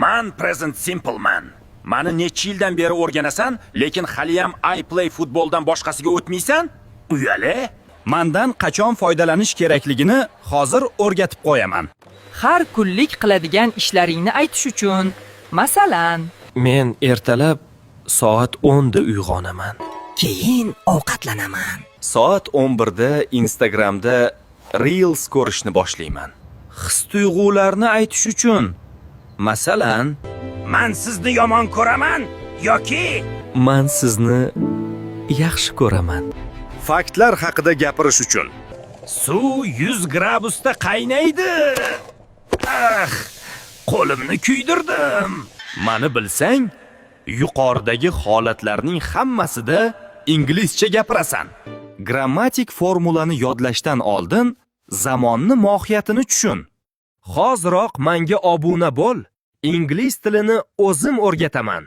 Man present simpleman. Mani necha yildan beri o'rganasan, lekin haliyam I play footballdan boshqasiga o'tmaysan? Uyale. Mandan qachon foydalanish kerakligini hozir o'rgatib qo'yaman. Har kunlik qiladigan ishlaringni aytish uchun. Masalan, Men ertalab soat 10 da uyg'onaman. Keyin ovqatlanaman. Soat 11 da Instagramda Reels ko'rishni boshlayman. His-tuyg'ularni aytish uchun. Masalan, man sizni yomon ko'raman yoki Man sizni yaxshi ko'raman. Faktlar haqida gapirish uchun. Suv 100 gradusda qaynaydi. Ah, qo'limni kuydirdim. Mani bilsang, yuqoridagi holatlarning hammasida inglizcha gapirasan. Grammatik formulani yodlashdan oldin zamonni mohiyatini tushun. Hoziroq menga obuna bo'l. Ingliz tilini o'zim o'rgataman.